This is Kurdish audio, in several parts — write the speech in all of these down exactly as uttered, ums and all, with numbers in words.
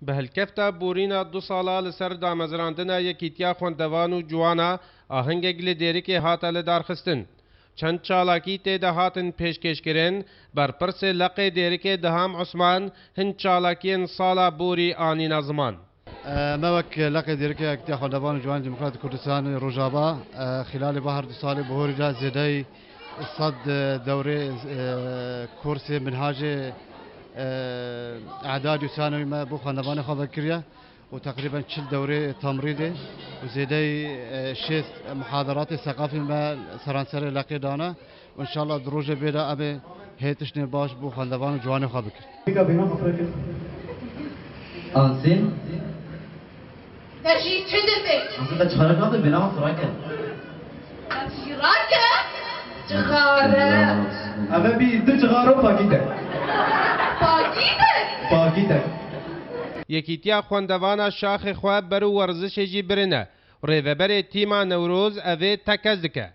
Bi hilkefta borîna du sala li ser damezrandina Yekîtiya Xwendevan û Ciwana ahengek li Dêrikê hate lidarxistin. Çend çalakî tê de hatin pêşkêşkirin, berpirsê Leqê Dêrikê Diham Osman hin çalakiyên sala borî anîne ziman. Me wek Leqê Dêrikê Yekîtiya Xwendevan û Ciwanên Demokratîk Kurdistanê Rojava, xîlalê va her du salê bihorî de zêdeyî sed dewrê, e, kursê minhacê, e, îdadî û sanewî me bo xwendevanê xwe vekiriye û teqrîben çil dewrê temrîdê û zêdeyî, e, şêst muhaderatê seqafî me seranserê Leqê dane û înşallah di rojê bê de em ê hê tiştê baş bo xwendevan û ciwanê xwe bikin. Ansên. Te jî çi dibê? Aslında çarek nabe bela xwe rake. Te jî rake? Cixare. Eve bî du cixaro pakî de. Pakî de? Pakî de. Yekîtiya xwendevana şaxê xwe ber û werzişê jî birine. Rêveberê tîma Newroz evê tekez dike.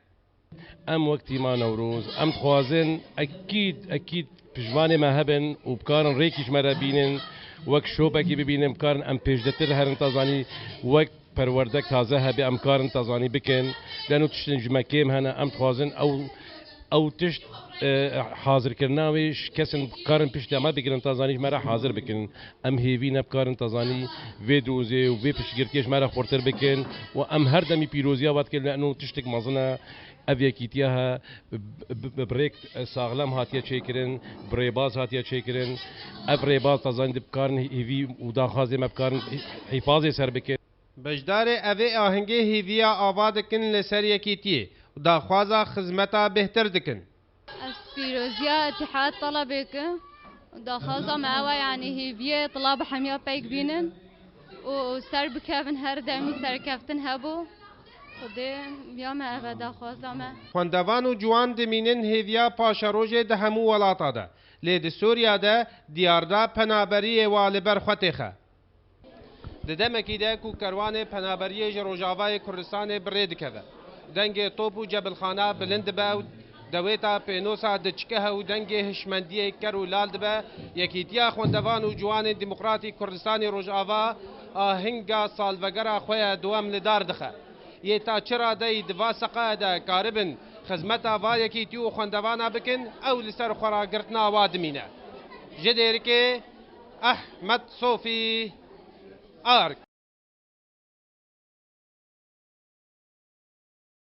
Em wek tîma Newroz, em dixwazin ekîd, ekîd piştvanê me hebin û bikarin rêkî ji me re bînin, wek şopekî bibînin, bikarin em pêşdetir herin, ta zanî wek perwerdek taze hebe, em karin ta zanî bikin. Leno tiştin ji me kêm hene, em dixwazin ew, ew tişt, e, hazirkirina wê ji kesên karin piştê me bigirin, ta zanî ji me re hazir bikin. Em hêvî ne bikarin ta zanî vê dozê û vê piştgirtiyê ji me re xurtir bikin û em her demî pîroziya we dikin, leno tiştek mezin e. Ev yekîtiya he bi, bi, bi, bi rêk saxlem hatiye çêkirin, bi rêbaz hatiye çêkirin. Ev rêbaz ta zanî dibikarin hêvî û daxwazê me bikarin hî-, hîfazê ser bikin. Beşdarê evê ahengê hêviya ava dikin li ser yekîtiyê û daxwaza xizmeta bêhtir dikin. Ez pîroziya Îtîhad telebê kim. Daxwaza me ew e, yanî hêviyê tila bi hemiya peyk bînin û ser bikevin, her demî serkeftin hebû. Xwedê ya me ev e daxwaza me. Xwendevan û ciwan dimînin hêviya paşerojê di hemû welata de. Lê di Sûriya de diyar da penaberiyê wa li ber xwe têxe. Di demekî de ku kerwanê penaberiyê ji Rojavayê Kurdistanê bi rê dikeve, dengê top û cebilxana bilind dibe û dewêta pênosa diçikihe û dengê hişmendiyê ker û lal dibe, Yekîtiya Xwendevan û Ciwanên Demokratîk Kurdistanê Rojava ahinga salvegera xwe ye dewam li dar dixe. Yê ta çi radeyî di va seqaya de karibin xizmeta va yekîtî û xwendevana bikin, ew li ser xwe ragirtina wa dimîne. Ji Dêrikê, Ehmed Sofî, Ark.